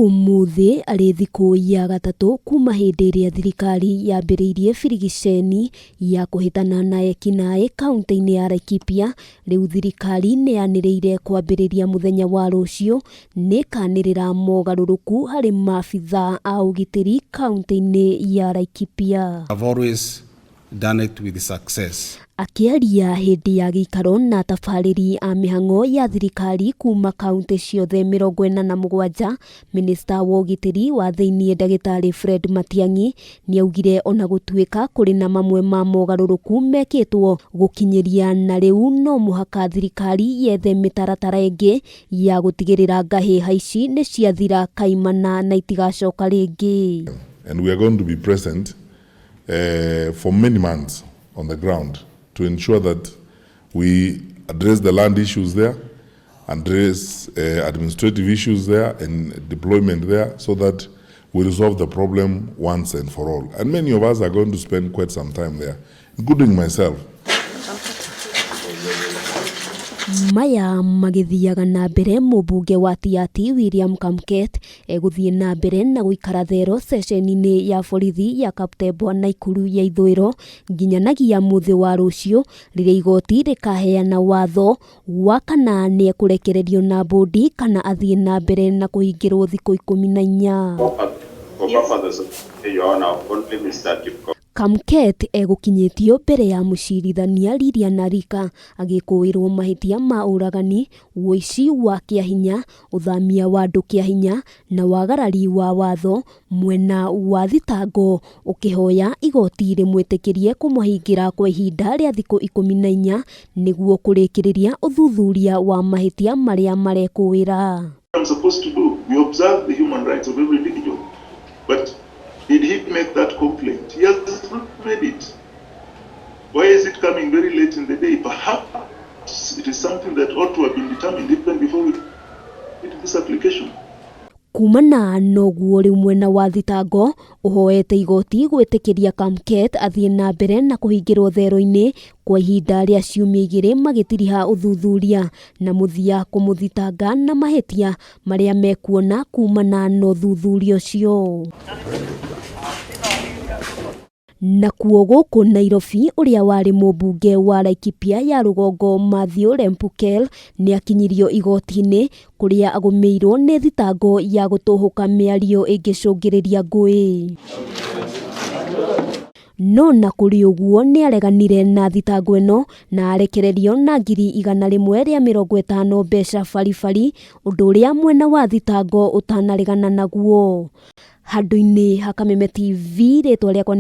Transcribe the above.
Ũmũthĩ arĩ thikũ ya gatatũ kuma hĩndĩ ĩrĩa thirikari yambĩrĩirie birigiceni ya kũhĩtana na ekinaĩ kaunti-inĩ ya Laikipia, rĩu thirikari nĩ yanĩrĩire kwambĩrĩria mũthenya wa rũciũ nĩĩkanĩrĩra mogarũrũku harĩ maabithaa a ũgitĩri kaunti-inĩ ya Laikipia. I've always done it with success. Akĩaria hĩndĩ ya gĩikaro na atabarĩri a mĩhang'o ya thirikari kuma kauntĩ ciothe 47, minista wa ũgitĩri wa thĩiniĩ ndagĩtarĩ Fred Matiang'i nĩaugire ona gũtuĩka kũrĩ na mamwe ma mogarũrũku mekĩtwo gũkinyĩria na rĩu no mũhaka thirikari yethe mĩtaratara ĩngĩ ya gũtigĩrĩra ngahĩha ici nĩ ciathira kaimana na itigacoka rĩngĩ. And we are going to be present for many months on the ground to ensure that we address the land issues there, address administrative issues there, and deployment there, so that we resolve the problem once and for all. And many of us are going to spend quite some time there, including myself. Maya magĩthiaga na mbere mũmbunge wa Tiaty William Kamket egũthiĩ na mbere na gũikara thero ceceni-inĩ ya borithi ya Kaptembwa Naikuru ya ithũĩro nginyanagia mũthĩ wa rũciũ rĩrĩa igoti rĩkaheana watho wa kana nĩekũrekererio na mbũndi kana athiĩ na mbere na kũhingĩrwo thikũ 14. Kamket egũkinyĩtio mbere ya mũcirithania Lilian Arika agĩkũĩrwo mahĩtia ma ũragani, ũici wa kĩahinya, ũthamia wa andũ kĩahinya na wagarari wa watho mwena wa thitango ũkĩhoya igoti rĩmwĩtĩkĩrie kũmũhingĩra kwa ihinda rĩa thikũ 14 nĩguo kũrĩkĩrĩria ũthuthuria wa mahĩtia marĩa marekũĩra. I'm supposed to do. We observe the human rights of every individual. But did he make that complaint? He has not made it. Why is it coming very late in the day? Perhaps it is something that ought to have been determined even before we did this application. Kumana noguo rĩu mwena wa thitango ũhoete igoti gwĩtĩkĩria Kamket athiĩ na mbere na kũhingĩrwo thero-inĩ kwa ihinda rĩa ciumia 2 magĩtiriha ũthuthuria na mũthia kũmũthitanga na mahĩtia marĩa mekuona kumana na ũthuthuria ũcio. Nakuo gũkũ Nairobi ũrĩa warĩ mũmbunge wa Laikipia ya rũgongo Mathew Lempurkel nĩakinyirio igoti-inĩ kũrĩa agũmĩirwo nĩ thitango ya gũtũhũka mĩario ĩngĩcũngĩrĩria ngũĩ. No na kũrĩ ũguo nĩareganire na thitango ĩno na arekererio na 150,000 mbeca baribari ũndũ ũrĩa mwena wa thitango ũtanaregana naguo. Handũ-inĩ ha Kameme TV rĩtwa rĩakwa.